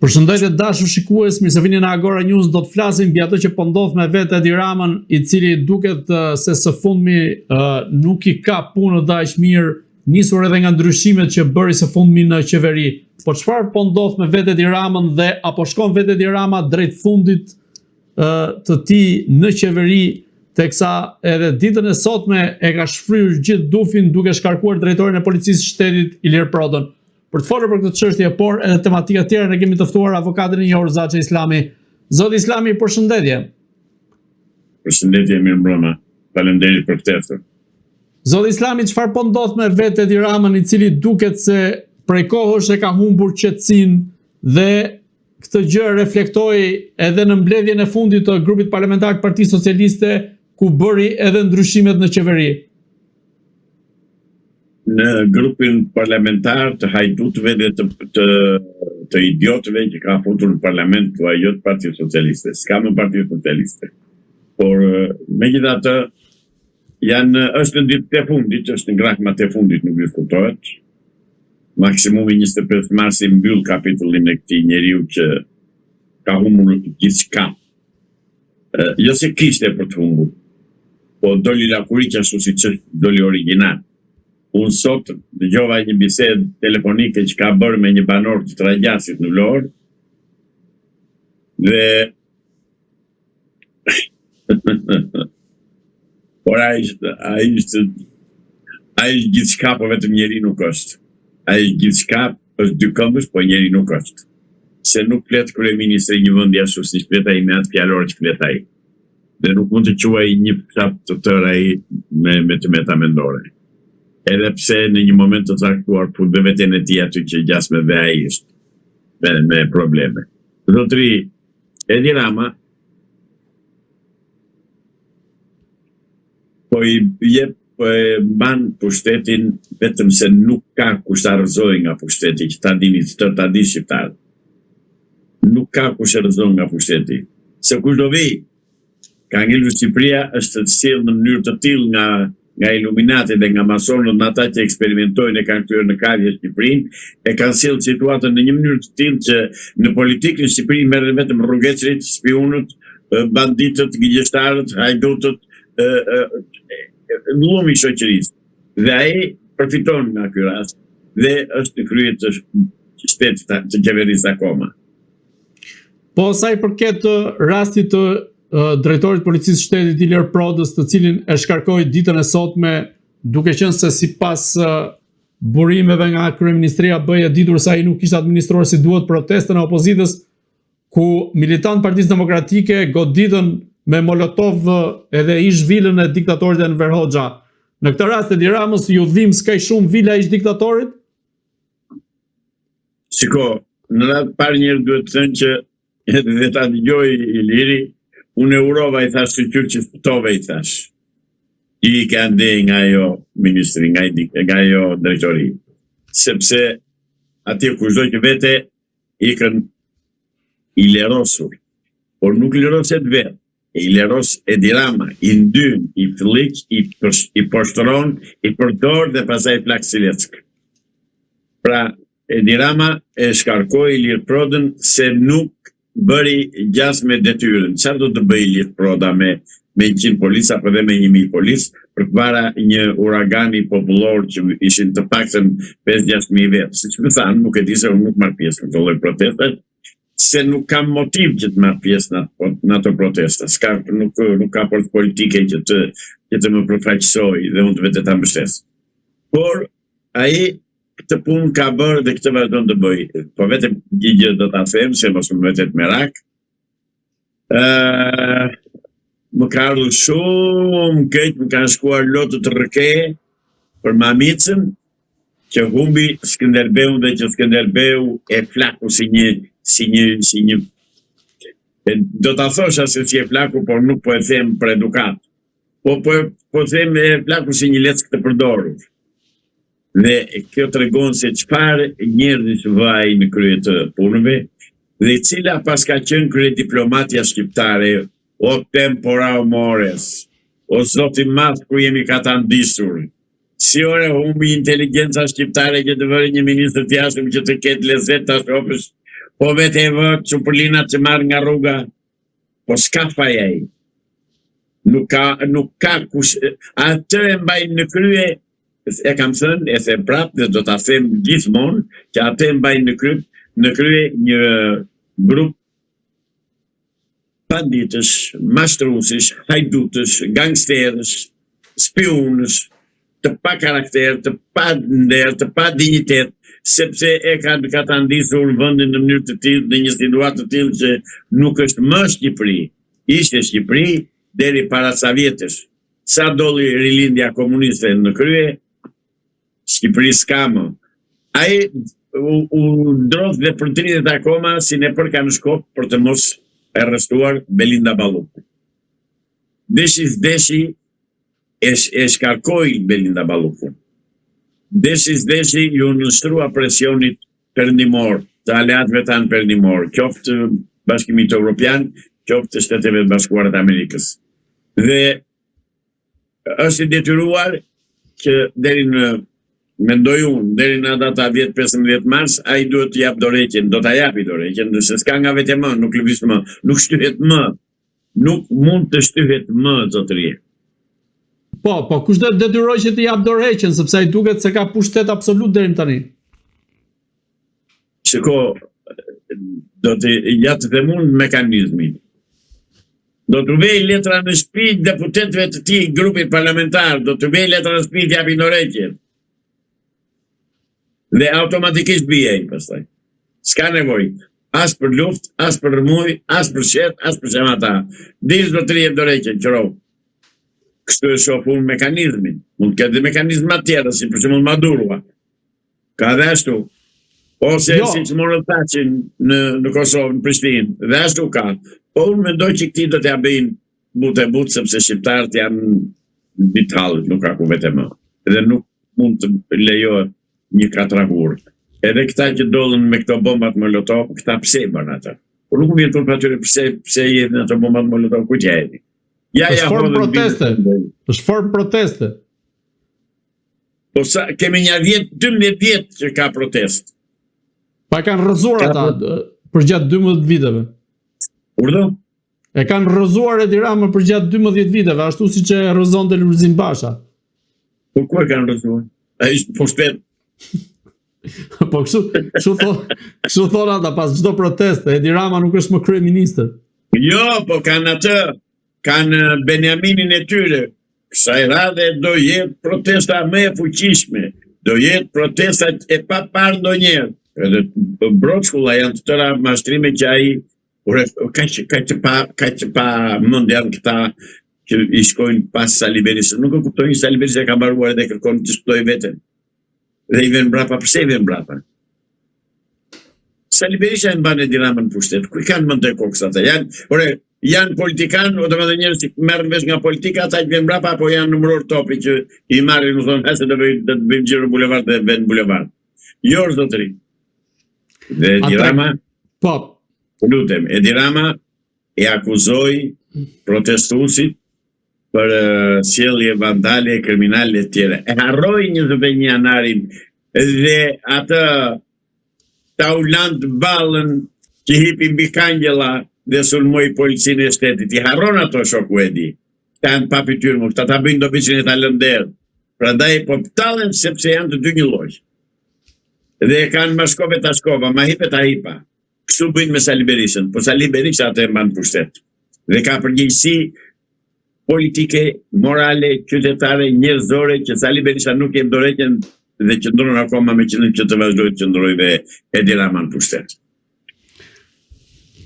Përshëndetje të dashur shikues, mirë se vini në Agora News. Do të flasim mbi atë që po ndodh me vetë Edi Ramën, i cili duket se së fundmi nuk i ka punët dhe aq mirë, nisur edhe nga ndryshimet që bëri së fundmi në qeveri. Po çfarë po ndodh me vetë Edi Ramën dhe apo shkon vetë Edi Rama drejt fundit të tij në qeveri, teksa edhe ditën e sotme e ka shfryrë gjithë dufin duke shkarkuar drejtorin e policisë së shtetit Ilir Prodën. Për të folur për këtë çështje, por edhe tematika të tjera, ne kemi të ftuar avokatin e njohur Zaçe Islami. Zoti Islami, përshëndetje. Përshëndetje, mirëmbrëma. Faleminderit për ftesën. Zoti Islami, çfarë po ndodh me vetë Edi Ramën, i cili duket se prej kohësh e ka humbur qetësinë dhe këtë gjë reflektoi edhe në mbledhjen e fundit të grupit parlamentar të Partisë Socialiste, ku bëri edhe ndryshimet në qeveri. Në grupin parlamentar të hajdutëve dhe të të të idiotëve që ka futur në parlament thua jo të Partisë Socialiste. S'ka më Parti Socialiste. Por megjithatë janë është në ditët e fundit, është në grahmat e fundit, nuk diskutohet. Maksimumi 25 marsi mbyll kapitullin e këtij njeriu që ka humbur gjithçka. Jo se kishte për të humbur, po doli lakuriq ashtu siç është, doli origjinal. Unë sot dëgjova një bisedë telefonike që ka bërë me një banor të Tragjasit në Vlorë dhe Por ai është, ai është, ai është gjithçka, po vetëm njeri nuk është. Ai është gjithçka, është dykëmbësh, po njeri nuk është. Se nuk flet kryeministri i një vendi ashtu siç flet ai me atë fjalor që flet ai. Dhe nuk mund të quajë një fshat të tërë ai me me të meta mendore. Edhe pse në një moment të caktuar fut dhe veten e tij aty që gjasme dhe ai është me me probleme. Zotëri Edi Rama po i jep po e mban pushtetin vetëm se nuk ka kush ta rrëzojë nga pushteti që ta dini të tërë ta dinë shqiptarët. Nuk ka kush e rrëzon nga pushteti. Se kush do vijë? Ka ngelur Shqipëria është sjellë në mënyrë të tillë nga nga iluminati dhe nga masonët me ata që eksperimentojnë e kanë kthyer në kalje Shqipërinë, e kanë sjellë situatën në një mënyrë të tillë që në politikë në Shqipëri merren vetëm rrugeçërit, spiunët, banditët, gënjeshtarët, hajdutët, llumi i shoqërisë. Dhe ai përfiton nga ky rast dhe është në krye të shtetit të qeverisë akoma. Po sa i përket rastit të drejtorit të policisë së shtetit Ilir Prodës, të cilin e shkarkoi ditën e sotme, duke qenë se sipas burimeve nga kryeministria bëhej e ditur se ai nuk kishte administruar si duhet protestën e opozitës, ku militantë të Partisë Demokratike goditën me molotov edhe ish vilën e diktatorit Enver Hoxha. Në këtë rast Edi Ramës iu dhimbs kaq shumë vila e ish diktatorit? Shiko, në radhë të parë njëherë duhet të thënë që edhe ta dëgjojë Iliri, unë e urova i thashë shyqyr që shpëtove i thashë. I ike andej nga ajo ministri, nga, nga ajo drejtori. Sepse atje kushdo që vete ikën i lerosur, por nuk leroset vetë. I leros Edi Rama, i ndyn, i fëlliq, i, i poshtëron, i përdor dhe pastaj i flak si leckë. Pra, Edi Rama e shkarkoi Ilir Prodën se nuk bëri gjasme detyrën. Çfarë do të bëjë Ilir Proda me me 100 policë apo dhe me 1000 policë përpara një uragani popullor që ishin të paktën 5-6 mijë vetë. Siç më thanë, nuk e di se unë nuk marr pjesë në këtë lloj proteste, se nuk kam motiv që të marr pjesë në ato, në ato protesta. S'ka nuk nuk ka forcë politike që të që të më përfaqësojë dhe unë të vete ta mbështes. Por ai këtë punë ka bërë dhe këtë vazhdon të bëjë. Po vetëm një gjë do ta them se mos më mbetet merak. Ë më ka ardhur shumë keq, më kanë shkuar lotët rrëke për Mamicën, që humbi Skënderbeun dhe që Skënderbeu e flaku si një si një si një e, do ta thosha se si e flaku, por nuk po e them për edukatë. Po po po them e flaku si një leckë të përdorur. Dhe kjo tregon se çfarë njerëzish vë ai në krye të punëve dhe cila paska qenë kryediplomatja shqiptare o tempora o mores. O zot i madh ku jemi katandisur. Si ore humbi inteligjenca shqiptare që të vërë një ministër të jashtëm që të ketë lezet ta shohësh. Po vetë e vë çupëlinat që marr nga rruga, po s'ka faj ai. Nuk ka, nuk ka kush, atë e mbajnë në krye, e kam thënë, e them prapë dhe do ta them gjithmonë, që atë e mbajnë në krye, në krye një grup banditësh, mashtruesish, hajdutësh, gangsterësh, spiunësh, të pa karakter, të pa nder, të pa dinjitet, sepse e kanë katandisur vendin në mënyrë të tillë, në një situatë të tillë që nuk është më Shqipëri. Ishte Shqipëri deri para ca vjetësh. Sa dolli rilindja komuniste në krye, Shqipëri s'ka më. Ai u, u drodh dhe përdridhet akoma si nepërka në shkop për të mos e arrestuar Belinda Ballukun. Deshi s'deshi e, e shkarkoi Belinda Ballukun. Deshi s'deshi iu nënshtrua presionit perëndimor, të aleatëve tanë perëndimor, qoftë Bashkimit Evropian, qoftë të Shteteve të Bashkuara të Amerikës. Dhe është i detyruar që deri në mendoj unë, deri në data 10-15 mars, ai duhet të japë dorëheqjen, do ta japi dorëheqjen, nëse s'ka nga vetja më, nuk lëviz më, nuk shtyhet më, nuk mund të shtyhet më, zotëri. Po, po, kush do të detyrojë që të japë dorëheqjen, sepse ai duket se ka pushtet absolut deri më tani. Shiko, do të ja të them unë mekanizmin. Do t'u vejë letra në shtëpi deputetëve të tij grupit parlamentar, do t'u vejë letra në shtëpi të japin dorëheqjen. Dhe automatikisht bie ai pastaj. S'ka nevojë as për luftë, as për rrëmujë, as për sherr, as për shamata. Dil zotëri jep dorëheqjen, qërohu. Kështu e shoh unë mekanizmin. Mund të ketë dhe mekanizma të tjera, si për shembull Maduro. Ka dhe ashtu. Ose jo. siç morën Thaçin në, në Kosovë, në Prishtinë, dhe ashtu ka. Po unë mendoj që këtij do t'ia bëjnë butë e butë, sepse shqiptarët janë në ditë të hallit, nuk ka ku vete më. Dhe nuk mund të lejohet një katrahurë. Edhe këta që dolën me këto bombat molotov, këta pse i bënë atë? Po nuk më vjen turp atyre pse pse i hedhin ato bombat molotov, kujt ia hedhin? Ja, ja, është formë proteste. Është formë proteste. Po sa, kemi një vjet, 12 vjet që ka protestë. Pa e kanë rrëzuar ata përgjatë 12 viteve. Urdhëro? E kanë rrëzuar Edi Ramën përgjatë 12 viteve, ashtu siç e rrëzonte Lulzim Basha. Po ku e kanë rrëzuar? Ai është pushtet. po kështu, kështu thonë, kështu thonë ata pas çdo proteste, Edi Rama nuk është më kryeministër. Jo, po kanë atë, kanë Benjaminin e tyre. Kësaj radhe do jetë protesta më e fuqishme, do jetë protesta e paparë ndonjëherë. Edhe broçkulla janë të tëra mashtrime që ai ore kaq kaq të pa kaq të pa mend janë këta që i shkojnë pas Sali Berishës. Nuk e kuptojnë Sali Berisha ka mbaruar edhe kërkon të shpëtojë veten. Dhe i vjen mbrapa, pse i vjen mbrapa? Sali Berisha e mban Edi Ramën në pushtet. Ku i kanë mendtë e kokës ata? Janë, ore, janë politikanë, o domethënë njerëz që merren vesh nga politika, ata që vjen mbrapa apo janë numëror topi që i marrin, u thonë, hajde do bëjmë do të bëjmë xhiro në bulevard dhe vjen në bulevard. Jo, zotëri. Dhe Edi Rama, po. Lutem, Edi Rama e akuzoi protestuesit për sjellje vandale, kriminale e tjera. E harroi 21 janarin dhe atë Taulant Ballën që hipi mbi kangjella dhe sulmoi policinë e shtetit. I harron ato shoku Edi. Këta janë pa fytyrë më, këta ta bëjnë dobiçin e ta lënë derë. Prandaj po tallen sepse janë të dy një lloj. Dhe e kanë ma shkove ta shkova, ma hipe ta hipa. Kështu bëjnë me Sali Berishën, po Sali Berisha atë e mban në pushtet. Dhe ka përgjegjësi politike, morale, qytetare, njerëzore që Sali Berisha nuk jep dorëheqjen dhe qëndron akoma me qëllim që të vazhdojë të qëndrojë dhe Edi Rama në pushtet.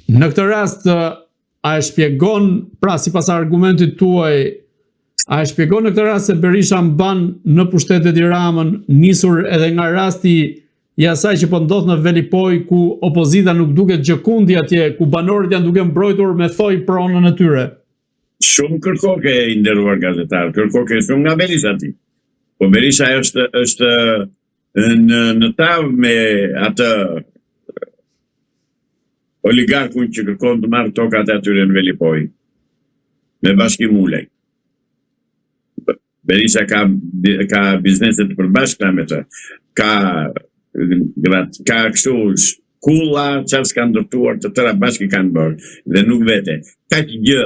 Në këtë rast a e shpjegon, pra sipas argumentit tuaj, a e shpjegon në këtë rast se Berisha mban në pushtet Edi Ramën, nisur edhe nga rasti i asaj që po ndodh në Velipojë ku opozita nuk duket gjëkundi atje, ku banorët janë duke mbrojtur me thoj pronën e tyre. Shumë kërkoke i nderuar gazetar, kërkoke shumë nga Berisha ti. Po Berisha është është në në tavë me atë oligarkun që kërkon të marrë tokat e atyre në Velipojë me Bashkim Ulaj. Berisha ka ka biznese të përbashkëta me të. Ka ka kështu. Kulla, çfarë s'kanë ndërtuar, të tëra bashkë i kanë bërë dhe nuk vete. Kaq gjë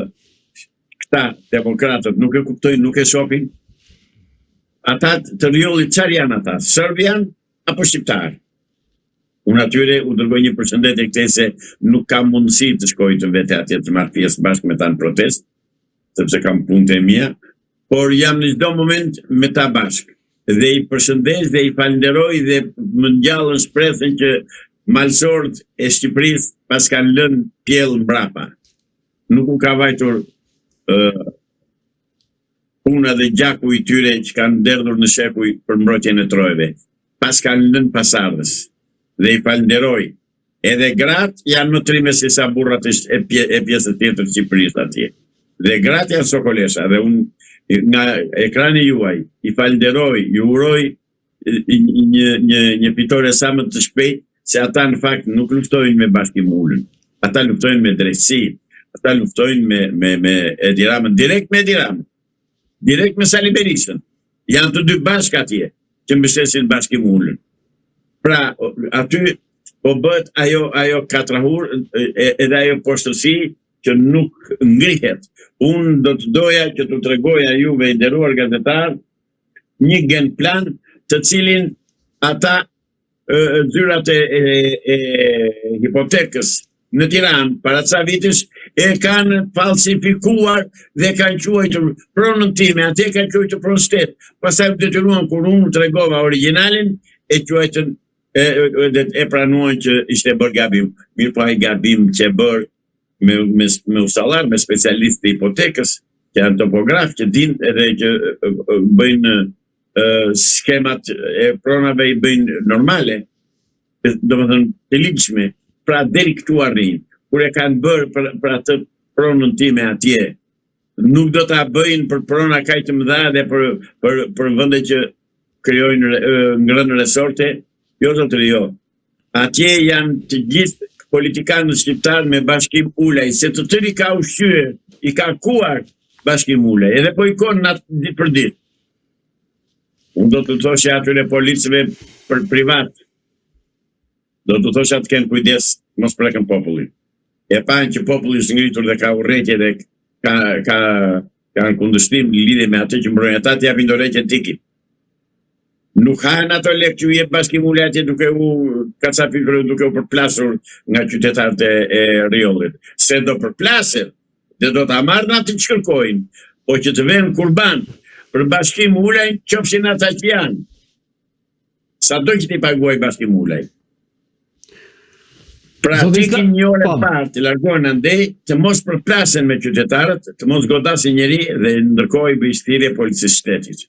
këta demokratët nuk e kuptojnë, nuk e shohin. Ata të Rrjollit çfarë janë ata? Serbë janë apo shqiptarë? Unë atyre u dërgoj një përshëndetje këtej se nuk kam mundësi të shkoj të vete atje të marr pjesë bashkë me ta në protestë, sepse kam punët e mia, por jam në çdo moment me ta bashkë dhe i përshëndes dhe i falënderoj dhe më ngjallën shpresën që malësorët e Shqipërisë paskan lënë pjellë mbrapa. Nuk u ka vajtur uh, puna dhe gjaku i tyre që kanë derdhur në shekuj për mbrojtjen e trojeve. Paskan lënë pasardhës dhe i falënderoj. Edhe gratë janë më trime se sa burrat e, e, pje, e pjesës tjetër të Shqipërisë atje. Dhe gratë janë sokolesha dhe unë nga ekrani juaj i falënderoj, ju uroj një një një fitore sa më të shpejtë se ata në fakt nuk luftojnë me Bashkim Ulën. Ata luftojnë me drejtësi, ata luftojnë me me me Edi Ramën, direkt me Edi Ramën. Direkt me Sali Berishën. Janë të dy bashkë atje që mbështesin Bashkim Ulën. Pra, aty po bëhet ajo ajo katrahur edhe ajo poshtërsi që nuk ngrihet. Unë do të doja që t'u tregoja juve i nderuar gazetar një gen plan të cilin ata zyrat e, e, e hipotekës në Tiranë para ca vitesh e kanë falsifikuar dhe kanë quajtur pronën time, atje kanë quajtur pronë shtet. Pastaj u detyruan kur unë tregova origjinalin e quajtën e, e, e pranuan që ishte bërë gabim. Mirëpo ai gabim që e bërë me me me ustallar, me specialistë të hipotekës, që janë topografë që dinë edhe që bëjnë skemat e pronave i bëjnë normale, domethënë të ligjshme, pra deri këtu arrijnë. Kur e kanë bërë për, për atë pronën time atje, nuk do ta bëjnë për prona kaq të mëdha dhe për për për vende që krijojnë ngrënë resorte, jo zotëri jo. Atje janë të gjithë politikanët shqiptarë me Bashkim Ulaj, se të tërë i ka ushqyer, i ka kuar Bashkim Ulaj, edhe po i kon natë ditë për ditë. Unë do të thosha atyre policëve për privat, do të thosha të kenë kujdes, mos prekën popullin. E panë që populli është ngritur dhe ka urrejtje dhe ka ka kanë kundërshtim në lidhje me atë që mbrojnë ata të japin dorëheqjen të ikin. Nuk hahen ato lekë që u jep Bashkim Ulaj atje duke u kacafikur duke u përplasur nga qytetarët e, e Rrjollit. Se do përplasen dhe do ta marrin atë që kërkojnë, po që të venë kurban për Bashkim Ulaj, qofshin ata që janë. Sado që t'i paguaj Bashkim Ulaj. Pra të ikin një orë e po. parë, të largohen andej, të mos përplasen me qytetarët, të mos godasin njeri dhe ndërkohë i bëj thirrje policisë shtetit.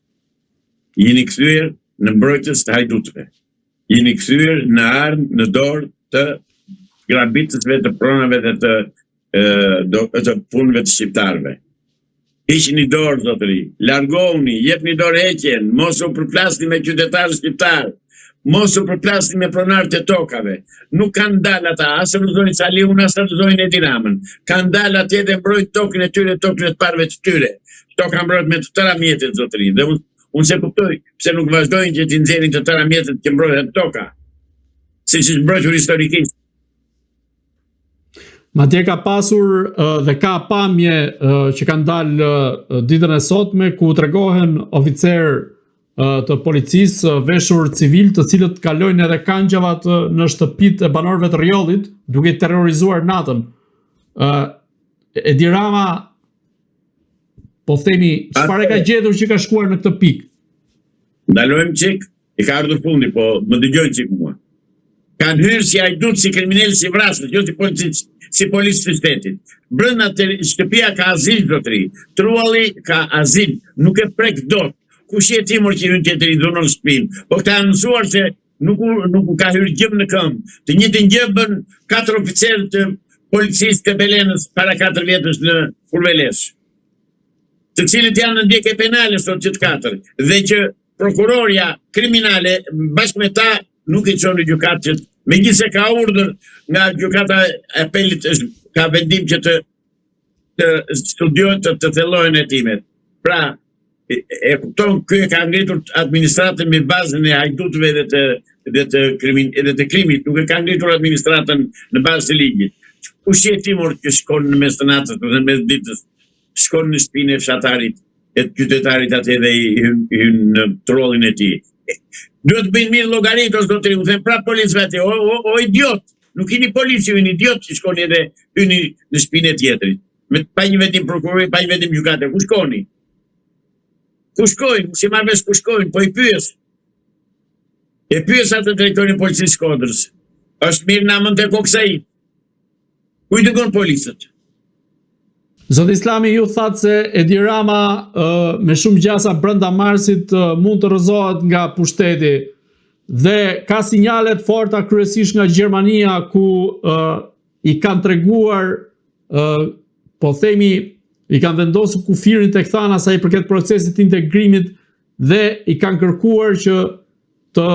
Jeni kthyer në mbrojtës të hajdutëve. Jeni kthyer në armë në dorë të grabitësve të pronave dhe të do të punëve të shqiptarëve. Hiqni dorë, zotëri, largohuni, jepni dorëheqjen, mos u përplasni me qytetarët shqiptarë, mos u përplasni me pronarët e tokave. Nuk kanë dalë ata, as rrëzojnë Saliun, as rrëzojnë Edi Ramën. Kanë dalë atje dhe mbrojnë tokën e tyre, tokën e të parëve të tyre. Toka mbrohet me të tëra mjetet, zotëri. Dhe unë unë s'e kuptoj pse nuk vazhdojnë që t'i nxjerrin të tëra mjetet që mbrohet toka. Siç është mbrojtur historikisht. Madje ka pasur dhe ka pamje që kanë dalë ditën e sotme ku tregohen oficerë të policisë veshur civil të cilët kalojnë edhe kangjellat në shtëpitë e banorëve të Rrjollit duke i terrorizuar natën. Edi Rama po themi çfarë e ka gjetur që ka shkuar në këtë pikë? Ndalojmë çik, i ka ardhur fundi, po më dëgjojnë çik mua. Kanë hyrë si hajdut, si kriminel, si vrasës, jo si policë, si policë të shtetit. Brenda te shtëpia ka azil zotëri. Trualli ka azil, nuk e prek dot. Kush je ti mor që hyn tjetër i dhunon shtëpinë? Po këta janë mësuar se nuk u nuk u ka hyrë gjemb në këmbë. Të njëjtën gjë bën katër oficerë të policisë të Belenës para katër vjetësh në Kurvelesh. Të cilët janë në ndjekje penale sot që të katër dhe që prokurorja kriminale bashkë me ta nuk i çon në gjykatë që megjithëse ka urdhër nga gjykata e apelit është ka vendim që të të studiohen të, të thellohen hetimet. Pra, e, e kupton, ky e ka ngritur administratën me bazën e hajdutëve dhe të dhe të krimin edhe të krimit, nuk e ka ngritur administratën në bazë të ligjit. Kush je ti mor që shkon në mes të natës ose në mes ditës, shkon në shtëpinë e fshatarit e të qytetarit atje dhe i hyn, hyn në trollin e tij. Duhet të bëjnë mirë llogaritë o zotëri, u them prapë policëve atje, o, o, o idiot, nuk jeni policë, ju jeni idiot që shkoni edhe hyni në shtëpinë e tjetrit. Me pa një vendim prokurori, pa një vendim gjykate, ku shkoni? Ku shkojnë? S'i marr vesh ku shkojnë, po i pyes. E pyes atë drejtorin e policisë Shkodrës. Është mirë në mend e kokës ai. Ku i dërgon policët? Zoti Islami, ju thatë se Edi Rama me shumë gjasa brenda marsit mund të rrëzohet nga pushteti dhe ka sinjale të forta kryesisht nga Gjermania ku i kanë treguar po themi i kanë vendosur kufirin tek thana sa i përket procesit të integrimit dhe i kanë kërkuar që të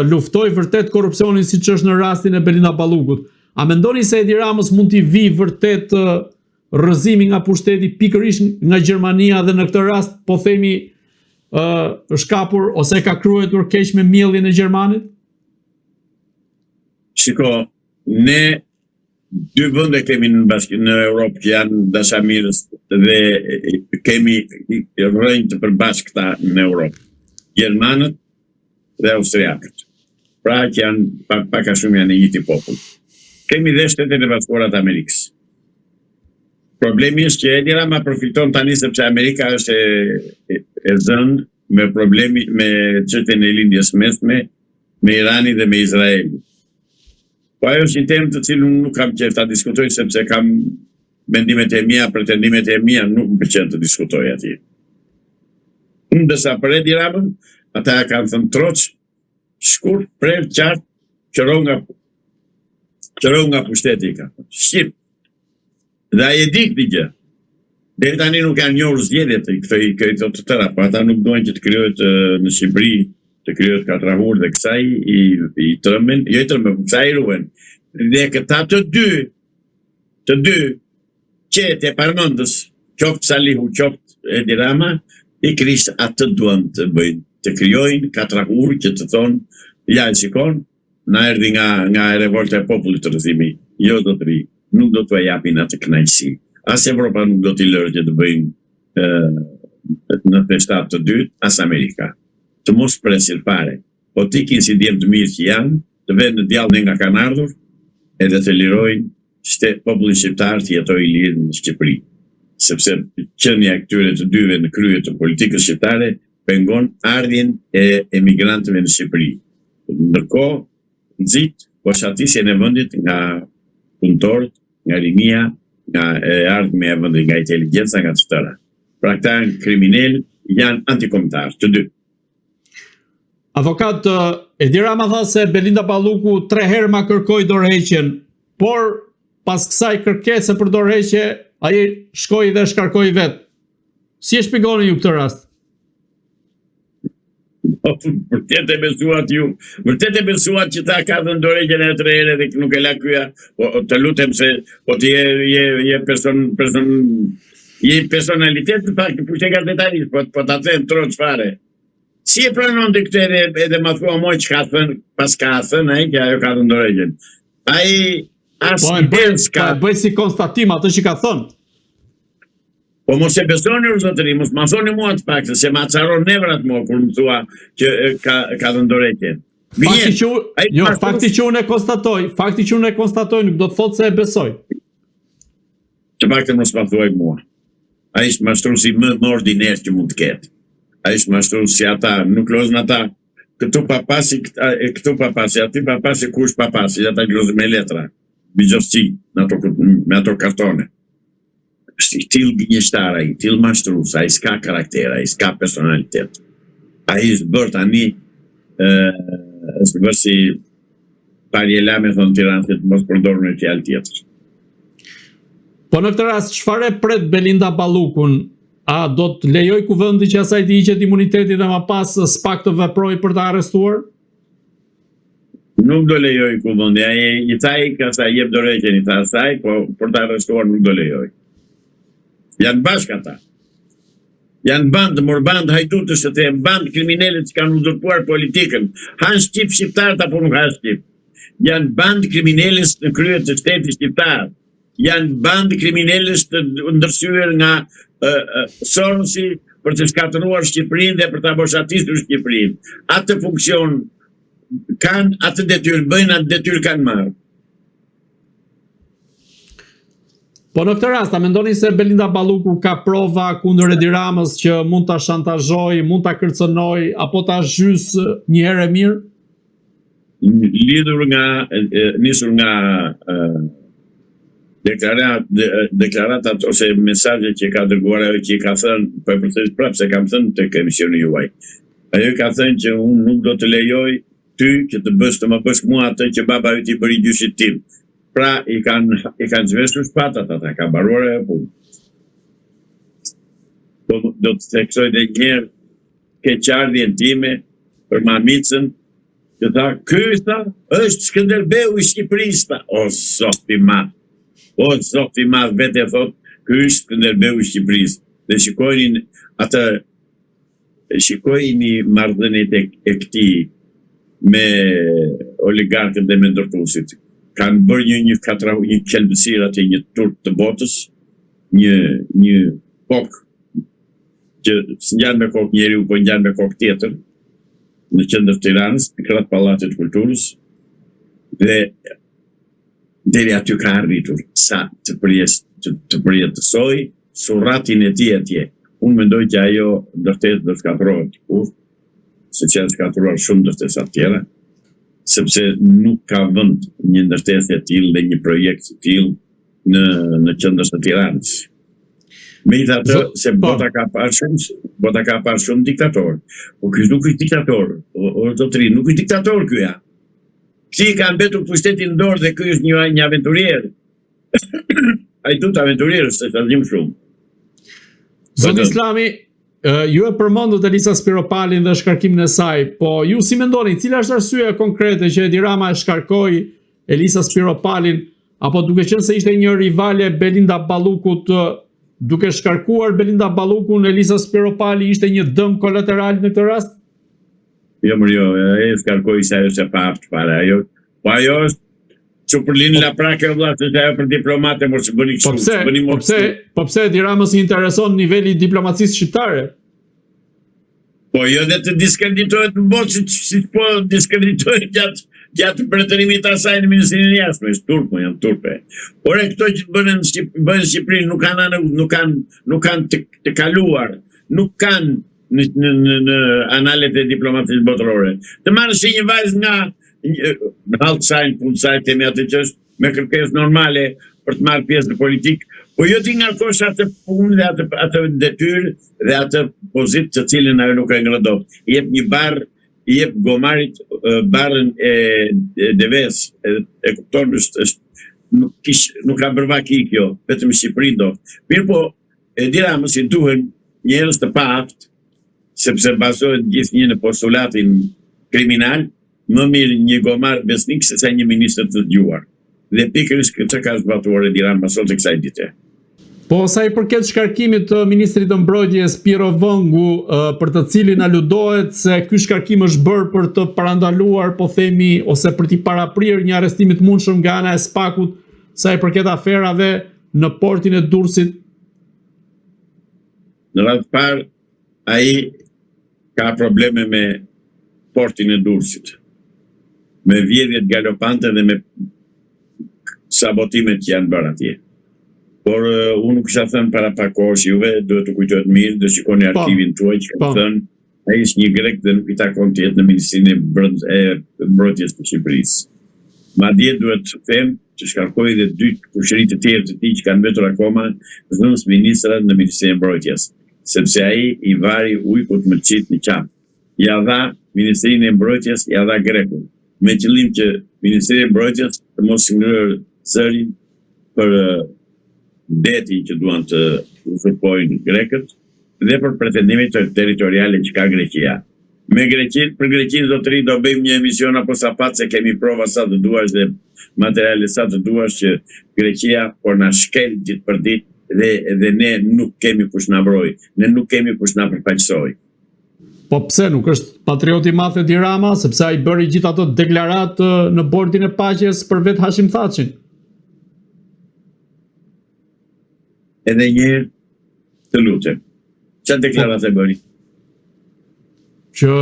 luftojë vërtet korrupsionin siç është në rastin e Belinda Ballukut. A mendoni se Edi Ramës mund t'i vijë vërtet rrëzimi nga pushteti pikërisht nga Gjermania dhe në këtë rast po themi ë është kapur ose ka kruajtur keq me miellin e gjermanit? Shiko, ne dy vende kemi në bashkim në Europë që janë dashamirës dhe kemi rrënjë të përbashkëta në Europë. Gjermanët dhe austriakët. Pra që janë pak, pak a shumë janë i njëjti popull. Kemi dhe Shtetet e Bashkuara të Amerikës. Problemi është që Edi Rama përfiton tani sepse Amerika është e, e, e zënë me problemi me çështjen e lindjes mesme, me Iranin dhe me Izraelin. Po ajo është një temë të cilën unë nuk kam qejf ta diskutoj sepse kam mendimet e mia, pretendimet e mia, nuk më pëlqen të diskutoj atje. Ndërsa për Edi Ramën, ata e kanë thënë troç, shkurt, prerë, qartë, qëro nga qëro nga pushteti i ka. Shqip. Dhe ai e di këtë gjë. Deri tani nuk janë njohur zgjedhjet këto i këto të tëra, po ata nuk duan që të krijohet në Shqipëri, të krijohet katrahur dhe kësaj i i tremben, jo i tremben, po kësaj i ruhen. Dhe këta të dy, të dy qetë e parmendës, qoftë Salihu, qoftë Edi Rama, pikërisht atë duan të bëjnë, të krijojnë katrahur që të thonë, ja e shikon, Na erdhi nga nga revolta e popullit rrëzimi. Jo zotëri, nuk do t'ua japin atë kënaqësi. As Evropa nuk do t'i lërë që të bëjnë 97 të dytë, as Amerika. Të mos presin fare. Po të ikin si djem të mirë që janë, të venë në djall ne nga kanë ardhur, edhe të lirojnë shte popullin shqiptar të jetojë i lirë në Shqipëri. Sepse qenia e këtyre të dyve në krye të politikës shqiptare pengon ardhjen e emigrantëve në Shqipëri. Ndërkohë, nxit boshatisjen e vendit nga punëtorët, nga rinia, nga e ardhmja e vendit, nga inteligjenca, nga të tëra. Pra këta janë kriminelë, janë antikombëtarë, të dy. Avokat, Edi Rama tha se Belinda Balluku tre herë ma kërkoi dorëheqjen, por pas kësaj kërkese për dorëheqje, ai shkoi dhe shkarkoi vetë. Si e shpjegoni ju këtë rast? Po, vërtet e besuat ju, vërtet e besuat që ta ka dhënë dorëheqjen e tre herë dhe nuk e la ky. Po të lutem se po ti je je je person person je personalitet në fakt pushte gazetarisht, po po ta them troç fare. Si e pranon ti këtë edhe edhe ma thua mua që ka thënë, pas ka thënë ai që ajo ka dhënë dorëheqjen. Ai as po e bëj, po e bëj si konstatim atë që ka thënë. Po mos e besoni o zotëri, mos ma thoni mua të paktën, se ma acaron nervat mua kur më thua që ka ka dhënë dorëheqjen. Fakti që ai jo, fakti që unë e konstatoj, fakti që unë e konstatoj nuk do të thotë se e besoj. Të paktën mos ma thuaj mua. Ai është mashtruesi më më ordiner që mund të ketë. Ai është mashtrues si ata, nuk lozin ata këtu papasi, këtu papasi, aty papasi, kush papasi, ata që lozin me letra, bixhozçi, me ato, me ato kartone. Është i tillë gënjeshtar ai, i tillë mashtrues, ai s'ka karakter, ai s'ka personalitet. Ai është bërë tani ë është bërë si parje lame thonë tiransit, mos përdor një fjalë tjetër. Po në këtë rast çfarë e pret Belinda Ballukun? A do të lejojë kuvendi që asaj t'i hiqet imuniteti dhe më pas SPAK të veprojë për ta arrestuar? Nuk do lejojë kuvendi, ai i tha i ka sa jep dorëheqjen i tha asaj, po për ta arrestuar nuk do lejojë. Janë bashkë ata. Janë bandë, mor bandë hajdutësh të them, bandë kriminelët që kanë uzurpuar politikën. Hanë shqip shqiptarët apo nuk hanë shqip? Janë bandë kriminelësh në krye të shtetit shqiptar. Janë bandë kriminelësh të ndërsyer nga Sorosi për të shkatërruar Shqipërinë dhe për ta boshatisur Shqipërinë. Atë funksion kanë, atë detyrë bëjnë, atë detyrë kanë marrë. Po në këtë rast, a mendoni se Belinda Balluku ka prova kundër Edi Ramës që mund ta shantazhojë, mund ta kërcënojë apo ta zhysë një herë e mirë? Lidhur nga nisur nga deklarat deklaratat ose mesazhet që ka dërguar ajo që i ka thënë, po e përsëris prapë se kam thënë tek emisioni juaj. Ajo i ka thënë që unë nuk do të lejoj ty që të bësh të më bësh mua atë që baba yt i bëri gjyshit tim. Pra i kanë i kanë zhveshur shpatat ata, ka mbaruar ajo punë. Po do të theksoj edhe një herë keqardhjen time për Mamicën që tha, ky tha, është Skënderbeu i Shqipërisë, tha. O zot i madh. O zot i madh, vetë e thotë, ky është Skënderbeu i Shqipërisë. Dhe shikojini atë shikojini marrëdhëniet e, e këtij me oligarkët dhe me ndërtuesit. Kanë bërë një një katra një qelbësirë atje një turp të botës, një një kokë që s'ngjan me kokë njeriu, po ngjan me kokë tjetër në qendër të Tiranës, në krah të Pallatit të Kulturës dhe deri aty ka arritur sa të përjes të, të përjetësojë surratin e tij atje. Unë mendoj që ajo ndërtesë do të shkatërrohet dikur, siç janë shkatërruar shumë ndërtesa të tjera, sepse nuk ka vend një ndërtesë e tillë dhe një projekt i tillë në në qendër të Tiranës. Megjithatë, se po. bota ka parë shumë, bota ka parë shumë diktator. Po ky nuk është diktator, o, o zotëri, nuk është diktator ky ja. Këtij i ka mbetur pushteti në dorë dhe ky është një një aventurier. Hajdut aventurier, se ta dim shumë. Zoti Islami, ju e përmendët Elisa Spiropalin dhe shkarkimin e saj, po ju si mendoni, cila është arsyeja konkrete që Edi Rama e shkarkoi Elisa Spiropalin apo duke qenë se ishte një rivale Belinda Ballukut, duke shkarkuar Belinda Ballukun, Elisa Spiropali ishte një dëm kolateral në këtë rast? Jo, më jo, e shkarkoi se ajo është e paaftë fare, ajo, po ajo është Çupërlinë la prake o vlla, se ajo për diplomate mos e bëni kështu. Po pse? Bëni po pse? Po pse Edi Ramës i intereson niveli i diplomacisë shqiptare? Po jo dhe të diskreditohet në botë si, si po diskreditohet gjatë gjatë mbretërimit të asaj në Ministrinë e Jashtme, është turp, mo, janë turpe. Ore këto që bëhen në Shqip, bëhen në Shqipëri nuk kanë anë, nuk kanë nuk kanë të, të kaluar, nuk kanë në në në, në analet e diplomacisë botërore. Të marrësh një vajzë nga në hall të saj, në punë të saj, themi atë që është me kërkesë normale për të marrë pjesë në politikë, po jo t'i ngarkosh atë punë dhe atë atë detyrë dhe atë pozitë të cilën ajo nuk e ngre dot. I jep një barrë, i jep gomarit barrën e, e deves, e, e kupton është është nuk kish nuk ka bërë vaki kjo, vetëm në Shqipëri do. Mirëpo, Edi Ramës i duhen njerëz të paaftë, sepse bazohet gjithnjë në postulatin kriminal, më mirë një gomar besnik sesa një ministër të zgjuar. Dhe pikërisht këtë ka zbatuar Edi Rama sot e kësaj dite. Po sa i përket shkarkimit të ministrit të Mbrojtjes Pirro Vengu, për të cilin aludohet se ky shkarkim është bërë për të parandaluar, po themi, ose për t'i paraprirë një arrestimi të mundshëm nga ana e SPAK-ut sa i përket aferave në portin e Durrësit. Në radhë të parë, ai ka probleme me portin e Durrësit, me vjedhjet galopante dhe me sabotimet që janë bërë atje. Por unë nuk kisha thënë para pak kohësh juve, duhet të kujtohet mirë, do shikoni po. arkivin tuaj që kam po. thënë, ai është një grek dhe nuk i takon të jetë në Ministrinë e Brend e Mbrojtjes të Shqipërisë. Madje duhet të them që shkarkoi dhe dy kushërinj të tjerë të tij që kanë mbetur akoma zëvendësministra në Ministrinë e Mbrojtjes. Sepse ai i vari ujkut mëlçitë në qafë. Ia dha Ministrinë e Mbrojtjes ia dha grekut, me qëllim që Ministria e Mbrojtjes të mos ngrërë zërin për detin që duan të uzurpojnë grekët dhe për pretendimet territoriale që ka Greqia. Me Greqinë, për Greqinë zotëri do bëjmë një emision aposapat se kemi prova sa të duash dhe materiale sa të duash që Greqia po na shkel ditë për ditë. dhe dhe ne nuk kemi kush na mbrojë, ne nuk kemi kush na përfaqësojë. Po pse nuk është patriot i madh Edi Rama, sepse ai bëri gjithë ato deklaratë në bordin e paqes për vetë Hashim Thaçin. Edhe një herë të lutem. Çfarë deklaratë e bëri? Që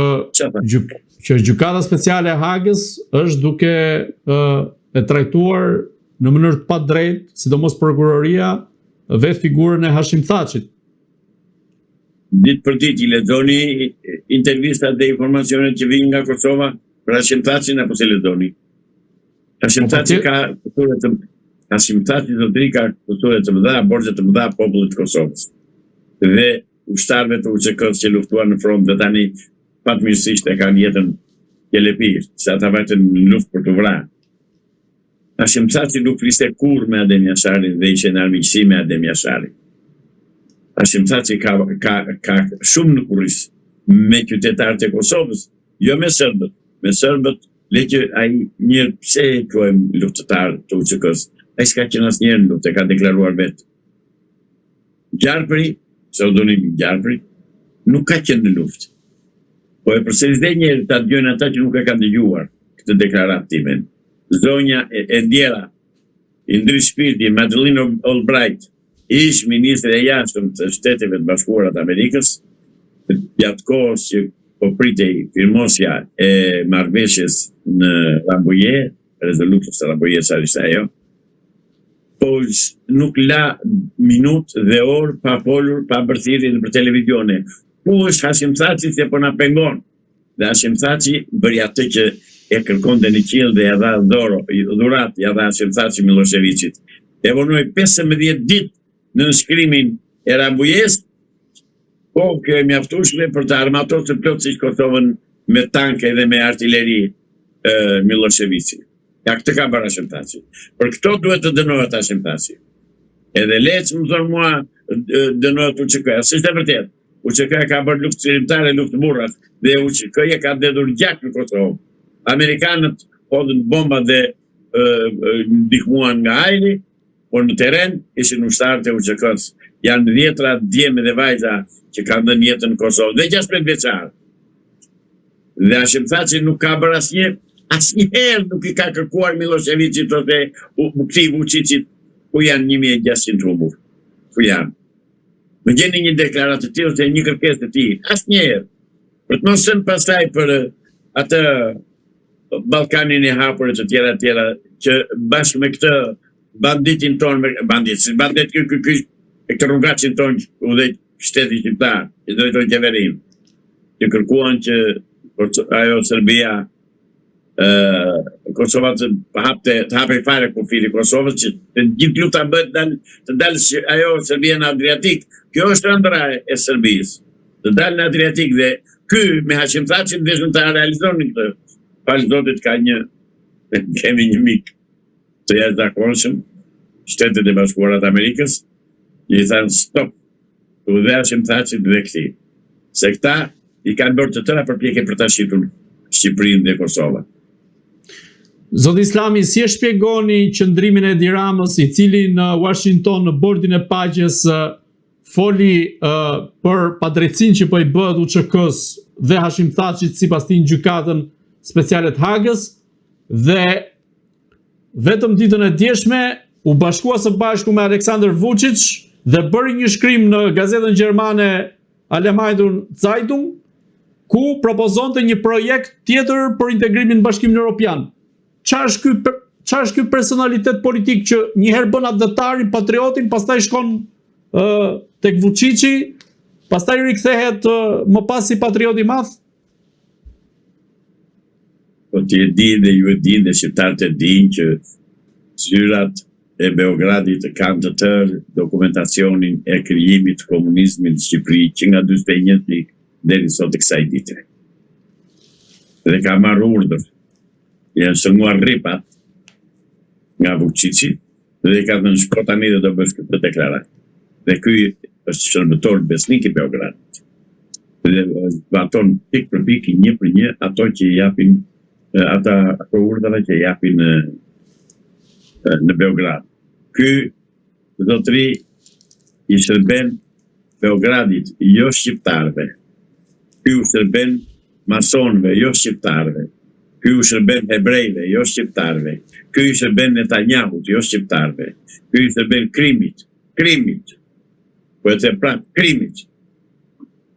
gjyk, që gjykata speciale e Hagës është duke e, e trajtuar në mënyrë të padrejtë, sidomos prokuroria vetë figurën e Hashim Thaçit. Ditë për ditë i lexoni intervistat dhe informacionet që vijnë nga Kosova për Hashim Thaçin apo s'i lexoni? Hashim po, po, Thaçi ka kusure të Hashim Thaçi zotëri ka kusure të mëdha, borxhe të mëdha popullit të Kosovës. Dhe ushtarëve të UÇK-së që luftuan në front dhe tani fatmirësisht e kanë jetën qelepir, se ata vajtën në luftë për t'u vrarë. Hashim Thaçi nuk fliste kurrë me Adem Jasharin dhe ishte në armiqësi me Adem Jasharin. Hashim Thaçi ka ka ka shumë në kurriz me qytetarët e Kosovës, jo me serbët. Me serbët le që ai njëherë pse e quajmë luftëtar të UÇK-së? Ai s'ka qenë asnjëherë në luftë, e ka deklaruar vetë. Gjarpri, pseudonimi Gjarpri, nuk ka qenë në luftë. Po e përsëris dhe një herë ta dëgjojnë ata që nuk e kanë dëgjuar këtë deklaratë timen. Zonja e, e ndjera, i ndritë shpirti, Madeleine Albright, ish ministre e jashtëm të Shteteve të Bashkuara të Amerikës, gjatë kohës që po pritej firmosja e marrëveshjes në Rambuje, rezolutës së Rambuje, çfarë ishte ajo, po nuk la minutë dhe orë pa folur, pa bërë thirrje nëpër televizione. Ku është Hashim Thaçi se po na pengon? Dhe Hashim Thaçi bëri atë që e kërkonte në qiell dhe ia dha dhoro, dhuratë ia dha Hashim Thaçi Millosheviqit. E vonoi 15 ditë nënshkrimin e Rambujesë, po kjo e mjaftueshme për të armatosur plotësisht Kosovën me tanke dhe me artileri Millosheviqi. Ja këtë ka bërë Hashim Thaçi. Për këto duhet të dënohet Hashim Thaçi. Edhe le të më thonë mua dënohet UÇK-ja. S'është e vërtetë. UÇK-ja ka bërë luftë çlirimtare, luftë burrash dhe UÇK-ja ka derdhur gjak në Kosovë. Amerikanët hodhën bomba dhe ndihmuan nga ajri, por në terren ishin ushtarët e UÇK-së. Janë dhjetra djem dhe vajza që kanë dhënë jetën në Kosovë dhe 16 vjeçar. Dhe Hashim Thaçi nuk ka bërë asnjë asnjëherë nuk i ka kërkuar Millosheviqit ose këtij Vuçiqit ku janë 1600 humbur. Ku janë? Më gjeni një deklaratë të tillë ose një kërkesë të tij. Asnjëherë. Për të mos thënë pastaj për atë Ballkanin e hapur e të tjera të tjera që bashkë me këtë banditin tonë, me bandit, si bandit ky ky ky e këtë rrugacin tonë që udhëheq shtetin shqiptar, që drejton qeverinë, që kërkuan që ajo Serbia ë Kosova të hapte të hapej fare kufiri i Kosovës që të gjithë lufta bëhet dal, të dalë ajo Serbia në Adriatik. Kjo është ëndrra e Serbisë. Të dalë në Adriatik dhe ky me Hashim Thaçin deshën ta realizonin këtë. Falë Zotit ka një kemi një mik të jashtëzakonshëm, Shtetet e Bashkuara të Amerikës, që i thanë stop dhe Hashim Thaçit dhe këtij. Se këta i kanë bërë të tëra përpjekje për ta shitur Shqipërinë dhe Kosovën. Zoti Islami, si e shpjegoni qëndrimin e Edi Ramës, i cili në Washington në bordin e paqes foli uh, për padrejtësinë që po i bëhet UÇK-së dhe Hashim Thaçit sipas tij në gjykatën speciale të Hagës dhe Vetëm ditën e djeshme u bashkua së bashku me Aleksandër Vuçiç dhe bëri një shkrim në gazetën gjermane Allgemeine Zeitung, ku propozonte një projekt tjetër për integrimin në Bashkimin Evropian. Ça është ky ça është ky personalitet politik që një herë bën atdhetarin, patriotin, pastaj shkon ë tek Vuçiçi, pastaj rikthehet më pas si patriot i madh? Po ti e di dhe ju e di dhe shqiptarët e dinë që zyrat e Beogradit kanë të tërë dokumentacionin e krijimit të komunizmit në Shqipëri që nga 41 deri sot e kësaj dite. Dhe ka marrë urdhër. Janë shtrënguar rripat nga Vučići dhe i ka thënë shko tani dhe do bësh këtë deklaratë. Dhe ky është shërbëtor besnik i Beogradit. Dhe zbaton pikë për pikë një për një ato që i japin ata ato urdhra që i japin në në Beograd. Ky zotri I shërben Beogradit, jo shqiptarëve. Ky u shërben masonëve, jo shqiptarëve. Ky u shërben hebrejve, jo shqiptarëve. Ky i shërben Netanyahut, jo shqiptarëve. Ky i shërben krimit, krimit. Po e them prapë, krimit.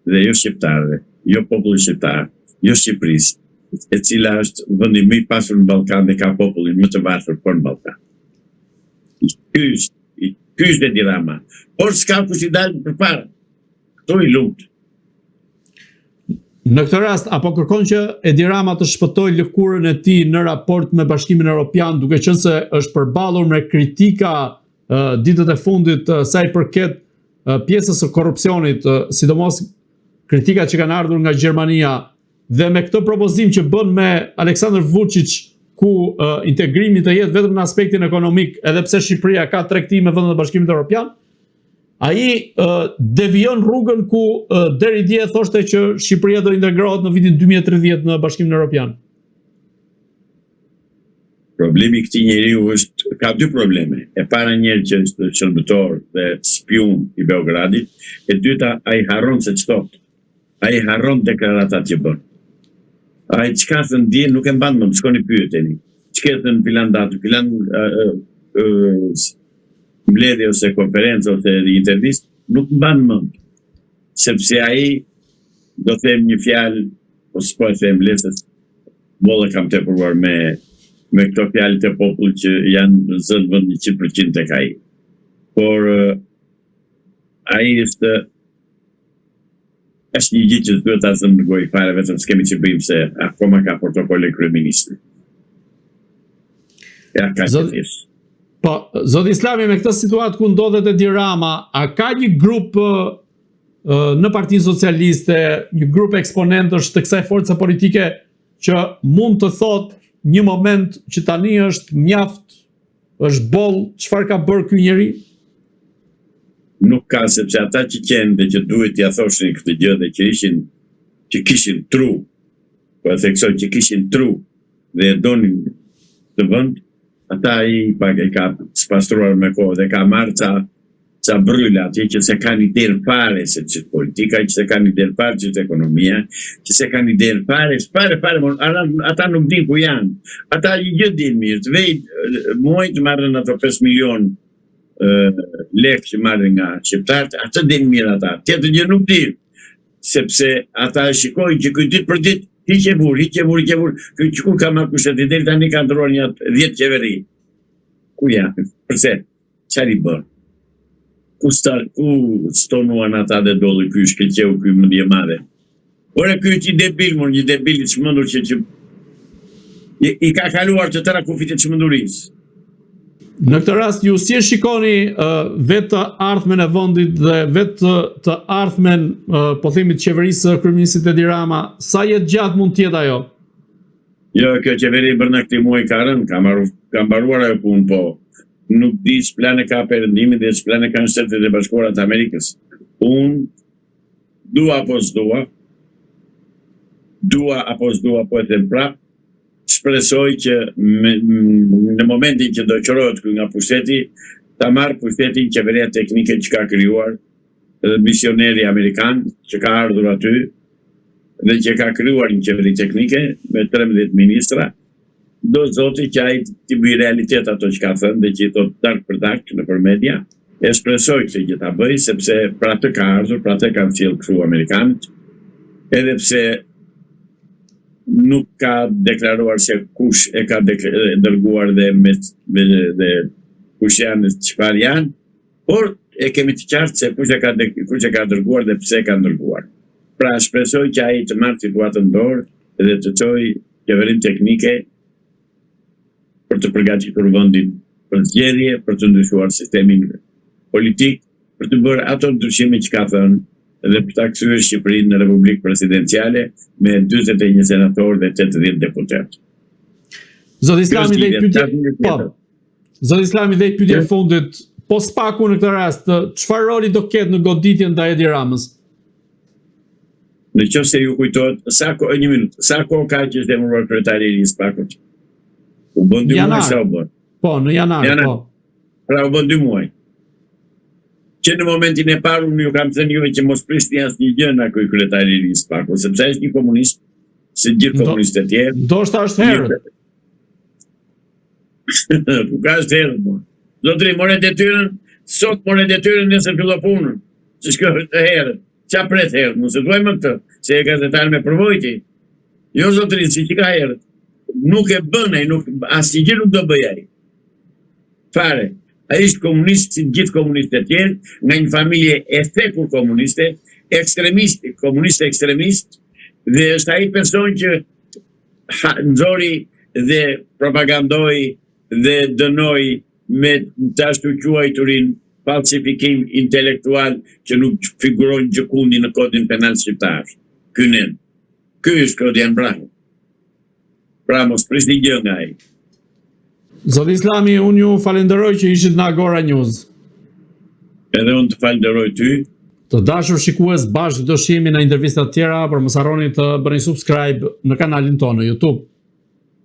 Dhe jo shqiptarëve, jo popullit shqiptar, jo Shqipërisë, e cila është vendi më i pasur në Ballkan dhe ka popullin më të varfër po në Ballkan. Ky është, ky është Edi Rama. Por s'ka kush i dalë përpara. Këtu i lumtë. Në këtë rast, apo kërkon që Edi Rama të shpëtojë lëkurën e tij në raport me Bashkimin Evropian, duke qenë se është përballur me kritika uh, ditët e fundit uh, sa i përket uh, pjesës së korrupsionit, uh, sidomos kritika që kanë ardhur nga Gjermania dhe me këtë propozim që bën me Aleksandr Vučić ku uh, integrimi të jetë vetëm në aspektin ekonomik, edhe pse Shqipëria ka tregti me vendet e Bashkimit Evropian, ai uh, devijon rrugën ku uh, deri dje thoshte që Shqipëria do integrohet në vitin 2030 në Bashkimin Evropian. Problemi i këtij njeriu është ka dy probleme. E para njëherë që është shërbëtor dhe spiun i Beogradit, e dyta ai harron se ç'thotë. Ai harron deklaratat që bën. Ai ç'ka thënë dje nuk e mban mend, shkoni pyeteni. Ç'ke thënë filan datë, filan mbledhje ose konferencë ose intervistë, nuk mban mend. Sepse ai do them një fjalë, po s'po e them le se boll e kam tepruar me me këto fjalë të popullit që janë zënë vend 100% tek ai. Por ai është Është një gjë që s'duhet ta zëmë në gojë fare, vetëm s'kemi ç'i bëjmë se akoma ka protokolle kryeministri. Ja ka Zot, po, zoti Islami me këtë situatë ku ndodhet Edi Rama, a ka një grup në Partinë Socialiste, një grup eksponentësh të kësaj force politike që mund të thotë një moment që tani është mjaft Është boll, çfarë ka bërë ky njeri? Nuk ka, sepse ata që qenë dhe që duhet t'ia thoshin këtë gjë dhe që ishin, që kishin tru, po e theksoj që kishin tru dhe e donin këtë vend, ata ai pak e ka spastruar me kohë dhe ka marrë ca ca brryla atje që s'e kanë idenë fare se ç'është politika, që s'e kanë idenë fare ç'është ekonomia, që s'e kanë idenë fare, fare, fare, mon, ata, ata nuk dinë ku janë. Ata një gjë dinë mirë, të vejë muaj të marrin ato 5 milion lekë që marrin nga shqiptarët, atë dinë mirë ata. Tjetër gjë nuk dinë, sepse ata e shikojnë që ky ditë për ditë hiq e vur, hiq e vur, hiq e vur, ky që kur ka marrë pushtetin deri tani ka ndërruar një 10 qeveri. Ku janë? Përse? Çfarë i bën? Ku sta, ku stonuan ata dhe dolli ky shkëlqeu ky mendjemadhe. Ore ky është një debil, mor, një debil i çmendur që që i, i ka kaluar të tëra kufijtë e çmendurisë. Në këtë rast ju si e shikoni uh, vetë të ardhmen e vendit dhe vetë të, të ardhmen uh, po themi të qeverisë së kryeministrit Edi Rama, sa jetëgjatë mund të jetë ajo? Jo, kjo qeveri brenda këtij muaji ka rënë, ka marrë, ka mbaruar ajo punë, po nuk di ç'plane ka Perëndimi dhe ç'plane kanë Shtetet e Bashkuara të Amerikës. Unë dua apo s'dua, dua apo s'dua, po e them prapë, shpresoj që me, në momentin që do qërohet ky nga pushteti, ta marrë pushtetin qeveria teknike që ka krijuar dhe misioneri amerikan që ka ardhur aty dhe që ka krijuar një qeveri teknike me 13 ministra, Do zoti që ai t'i bëjë realitet ato që ka thënë dhe që i thotë darkë për darkë nëpër media. E shpresoj këtë gjë ta bëjë sepse për atë ka ardhur, për atë e kanë sjellë këtu amerikanët, edhe pse nuk ka deklaruar se kush e ka dërguar dhe me, me dhe kush janë dhe çfarë janë, por e kemi të qartë se kush e ka kush e ka dërguar dhe pse e kanë dërguar. Pra shpresoj që ai të marrë situatën në dorë dhe të çojë qeverinë teknike për të përgatitur vendin për zgjedhje, për të ndryshuar sistemin politik, për të bërë ato ndryshime që ka thënë dhe për ta kthyer Shqipërinë në Republikë Presidenciale me 41 senatorë dhe 80 deputetë. Zoti Islami dhe pyetje. Po. Zoti Islami dhe pyetje e fundit, po SPAK-u në këtë rast, çfarë roli do ketë në goditjen ndaj Edi Ramës? Në qoftë se ju kujtohet, sa kohë, një minutë, sa kohë ka që është emëruar kryetari i ri i SPAK-ut? U bën dy muaj sa u bën? Po, në janar, janar. Po. Pra u bën dy muaj. Që në momentin e parë unë ju kam thënë juve që mos prisni asnjë gjë nga ky kryetari i ri i SPAK-ut, sepse ai është një komunist, si gjithë komunistët e tjerë. Ndoshta është herët. Ku ka është herët, mo. Zotri, more detyrën, sot more detyrën nesër fillo punën. Se ç'ka është herët. Ça pret herët, mos e thuaj më këtë, se je gazetar me përvojë ti. Jo zotri, si që ka herët. Nuk e bën ai, nuk asnjë gjë nuk do bëjë ai. Fare. Ai është komunist si gjithë komunistët e tjerë, nga një familje e thekur komuniste, ekstremist, komunist ekstremist, dhe është ai person që nxori dhe propagandoi dhe dënoi me të ashtuquajturin falsifikim intelektual që nuk figuron gjëkundi në kodin penal shqiptar. Ky nen. Ky është Klodian Braho. Pra mos prisni gjë nga ai. Zoti Islami, unë ju falenderoj që ishit në Agora News. Edhe unë të falenderoj ty. Të dashur shikues, bashkë do shihemi në intervista të tjera, por mos harroni të bëni subscribe në kanalin tonë në YouTube.